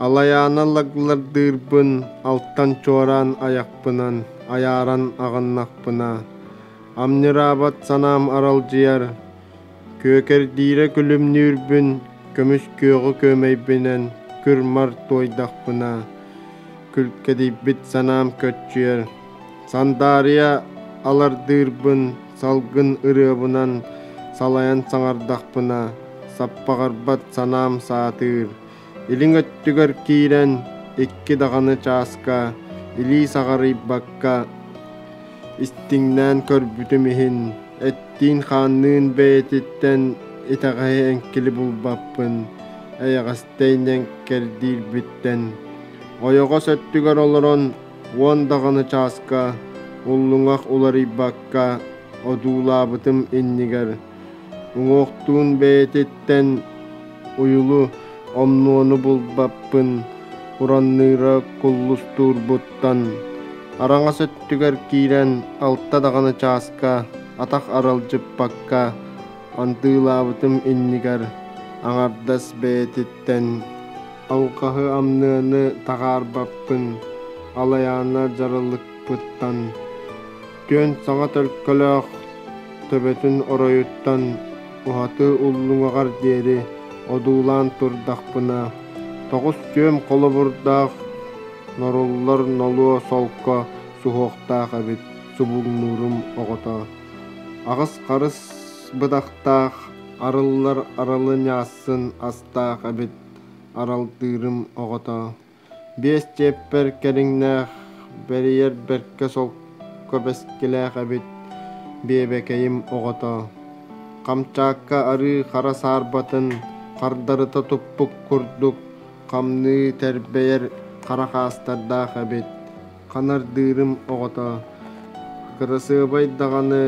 Алайаана лаглардыырбын алтан чуораан айахпынан айааран аҕыннахпына, амньыраабат санаам аралдьыйар, күөкэрдиирэ күлүмнүүрбүн көмүс күөҕү күөмэйбинэн күр-мар туойдахпына, күлкэдийбит санаам көччүйэр, сандаарыйа алардыырбын салгын ырыабынан салайан саҥардахпына, саппаҕырбат санаам саатыыр. Илиҥ өттүгэр киирэн икки даҕаны чааска илии саҕарыйбакка истиҥнээн көрбүтүм иһин, эттиин-хаанныын бэйэтиттэн итэҕэһи эҥкили булбаппын, эйэҕэстэй ньэҥкэрдиирбиттэн. Ойоҕос өттүгэр олорон уон даҕаны чааска уллуҥах уларыйбакка одуулаабытым иннигэр уҥуохтуун бэйэтиттэн уйулу омнуону булбаппын уранныыра куллустуурбуттан араҥас өттүгэр киирэн алта даҕаны чааска атах аралдьыппакка андыылаабытым иннигэр аҥардас бэйэтиттэн алҕаһы амныаны таҕаарбаппын алайаана дьаралыкпыттан Түөн саҥа төлкөлөөх төбөтүн оройуттан уһаты уллуҥаҕар диэри одуулаан турдахпына, тоҕус түөм холобурдаах норуллар нолуо солко суһуохтаах эбит субуҥнуурум оҕото. Аҕыс харыс быдахтаах арыллар аралы ньаассын астаах эбит аралтыырым оҕото. Биэс чиэппэр кэриҥнээх бэрийэр бэркэ солко бэскилээх эбит биэбэкэйим оҕото. Хамчаакка арыы хара саарбатын хардарыта туппук курдук хамныы тэрбэйэр хара хаастардаах эбит. Ханардыырым оҕото. Кырасыабай даҕаны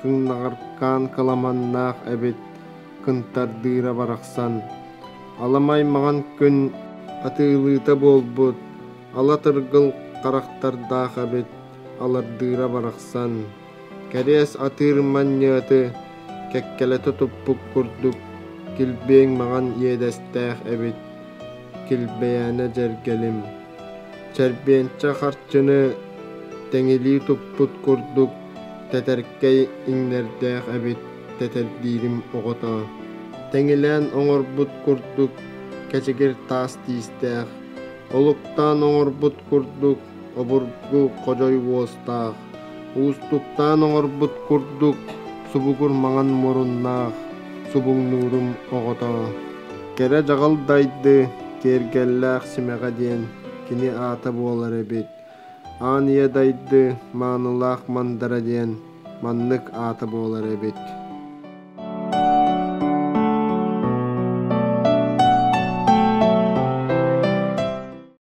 кыҥнаҕаркаан кыламаннаах эбит кынтардыыра барахсан. Аламай маҥан күн атыылыыта буолбут, ала тыргыл харахтардаах эбит, алардыыра барахсан. Кэриэс атыыр манньыаты кэккэлэтэ туппут курдук килбиэҥ маҥан иэдэстээх эбит, килбэйээнэ дьэргэлим. Чэрбиэнчэ харчыны тэҥилии туппут курдук тэтэркэй иҥнэрдээх эбит тэтэрдиирим оҕото. Тэҥилээн оҥорбут курдук кэчигир таас тиистээх, олуктаан оҥорбут курдук обургу ходьой уостаах, уустуктаан оҥорбут курдук субугур маҥан муруннаах субуҥнуурум оҕото. Кэрэ дьаҕыл дайды киэргэллээх симэҕэ диэн кини аата буолар эбит. Аан ийэ дайды маанылаах мандара диэн маннык аата буолар эбит.